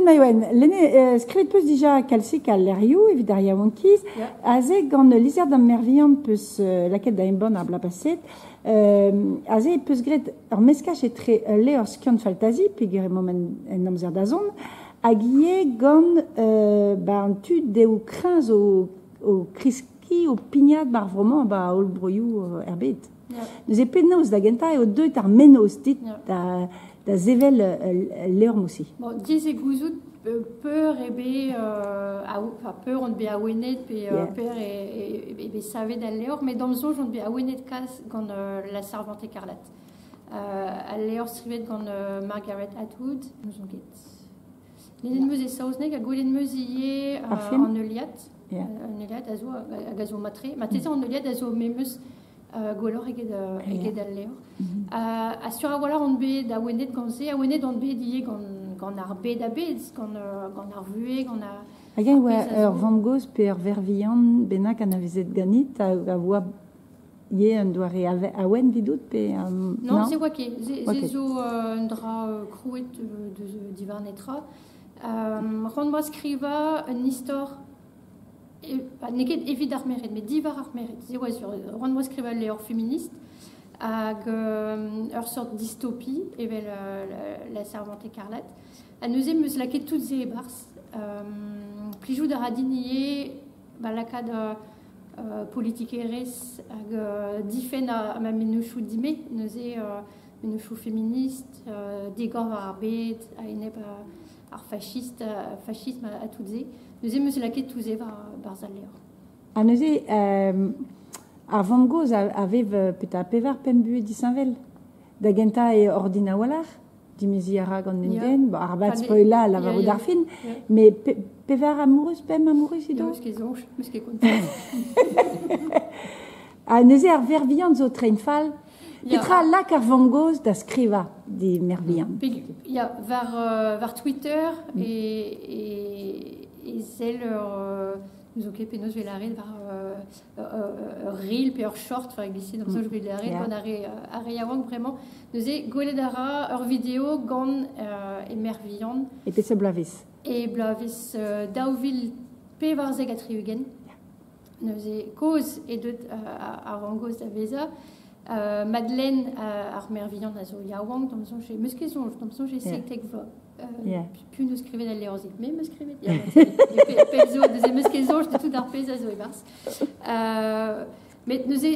Maïwenn, lenne, skrivet peus dija kalzik a levrioù evit ar yaouankiz. Aze gant lizher d'am mervihan peus lakaet da embann ar bloaz paset. Aze peus graet ur meskaj etre ul levr skiant-faltazi, peogwir emaomp en amzer da zont, hag ivez gant ba an tu dezho kreñv zo o kreskiñ, o pignat 'ba ar vro-mañ, 'ba holl broioù er bed. Neuze penaos da gentañ eo deuet ar mennozh dit da sevel ul levr-mosi? Bon, diaes eo gouzout peur eo bet, peur on bet awenet pe peur eo bet savet al levr, met d'am soñj on bet awenet kalz gant La Servante écarlate. Al levr skrivet gant Margaret Atwood, n'ouzon ket. Lennet 'm eus e saozneg ha gwelet 'm eus ivez an heuliad. An heuliad a zo hag a zo matre. Marteze an heuliad a zo memes gwelloc'h eget al levr. Ha sur a-walc'h on bet awenet gant se, awenet on bet ivez gant ar bed a-bezh, gant ar vuhez, gant ar... Hag-eñ e oa ur vamm-gozh pe ur verc'h-vihan bennak anavezet ganit hag a oa ivez un doare awen evidout pe Non, se oa ket. Se zo un dra krouet diwar netra. C'hoant 'boa skrivañ un istor n'eo ket evit ar merc'hed, met diwar ar merc'hed. Se oa sur. C'hoant 'boa skrivañ ul levr feminist hag ur seurt dystopie evel La Servante écarlate. Ha neuze 'm eus lakaet tout se e-barzh. Plijout a ra din ivez ba lakaat politikerezh hag difenn ma mennozhioù din-me. Neuze mennozhioù feminist, degor war ar bed, a-enep ar fascist, fascisme ha tout se. Neuze 'm eus lakaet tout se war-barzh al levr. Ha neuze, ar vamm-gozh a vev petra pevar pemp buhez disheñvel. Da gentañ eo ordin a-walc'h, dimeziñ a ra gant un den, bon, arabat spoilañ lavarout ar fin, mais pevar amoureuz, pemp amoureuz he do? Meus ket soñj, meus ket kontet. Ha neuze ar verr-vihan zo trein fall. Petra lak ar vamm-gozh da skrivañ d'he merc'h-vihan? Ya, war Twitter e sell ur n'ouzon ket penaos 'vez lâret war ur reel pe ur short, enfin e-giz-se d'am soñj 'vez lâret gant ar re yaouank bremañ. Neuze gwelet a ra ur video gant he merc'h-vihan. E peseurt bloavezh? E bloavezh 2074. Neuze kozh eo deuet ar vamm-gozh da vezañ. Madeleine ar merc'h-vihan a zo yaouank, d'am soñj, 'meus ket soñj, d'am soñj eo 17 vloaz. Piv 'neus skrivet al levr-se? Me 'meus skrivet, ya. Pell zo, neuze 'meus ket soñj de tout ar pezh a zo e-barzh. Met neuze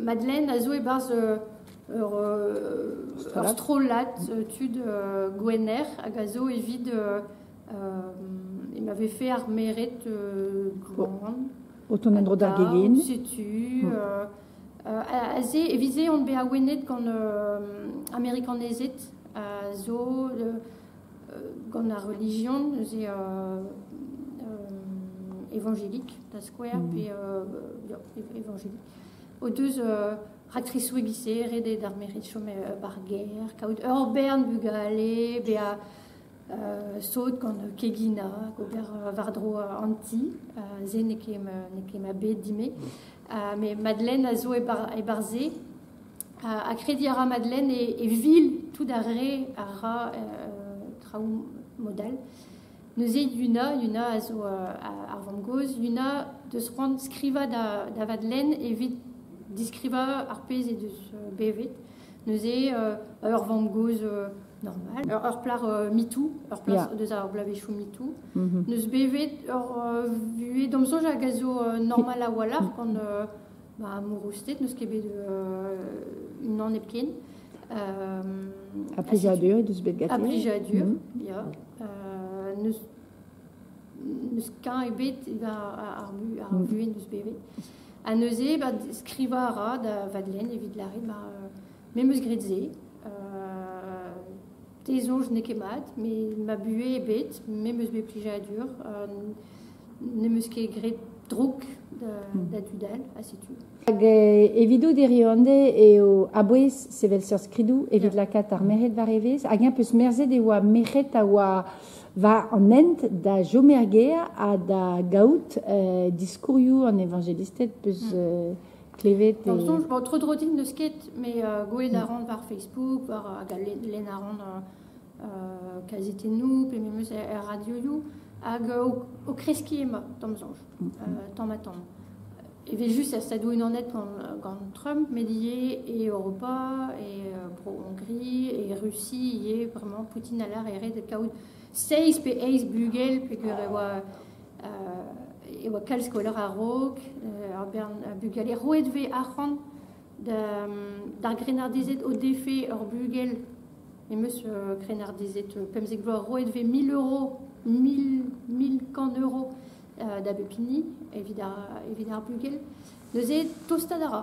Madeleine a zo e-barzh ur strollad tud gwener hag a zo evit ma vefe ar merc'hed gwan. O tont en-dro d'ar gegin. Setu. Aze evit se on bet awenet gant Amerikanezed a zo gant ar relijion, neuze évangélique da skouer, pe évangélique. O deus raktresoù e-giz-se, ret eo d'ar merc'hed chom ba'r gêr, kaout ur bern bugale, bezañ sot gant keginañ, ober war-dro an ti. Se n'eo ket ma bed din-me. Mais Madeleine a zo e-barzh-se. Ha krediñ a ra Madeleine e vil tout ar re a ra traoù mod all. Neuze Yuna, Yuna a zo ar vamm-gozh, Yuna deus c'hoant skrivañ da Vadeleine evit diskrivañ ar pezh he deus bevet. Neuze ur vamm-gozh normal, ur plac'h MeToo, ur plac'h deus ar bloavezhioù MeToo. Neus bevet ur vuhez d'am soñj hag a zo normal a-walc'h gant ma amourousted, n'eus ket bet unan hepken. Ha plijadur he deus bet ganti. Ha plijadur, ya. N'eus keñv ebet ar vuhez n'eus bevet. Ha neuze, ba, skrivañ a ra da Vadeleine evit lâret ma me 'm eus graet se. Te soñj n'eo ket mat, met ma buhez eo bet, me 'm eus bet plijadur, n'em eus ket graet drouk da dud all, ha setu. Hag evidout hiziv an deiz eo a-bouez sevel seurt skridoù evit lakaat ar merc'hed war evezh. Hag eñ peus merzet e oa merc'hed a oa war an hent da chom er gêr ha da gaout diskourioù an evanjelisted peus klevet. D'am soñj, bon, tro-dro din n'eus ket, met gwelet a ran war Facebook, war hag lenn a ran kazetennoù pe memes er radioioù hag o kreskiñ emañ tamm soñj, tamm ha tamm. Evel-just er Stadoù-Unanet gant Trump, met ivez e Europa, e Bro-Hongri, e Rusi ivez, bremañ Poutine a lâr e ret kaout seizh pe eizh bugel peogwir e oa kalz gwelloc'h a-raok, ur bern bugale. Roet 'vez arc'hant d'ar grennardezed o defe ur bugel, em eus krennardezed 15 vloaz, roet 'vez 1000 euros, 1100 euros da bep hini evit ar bugel. Neuze tostaat a ra.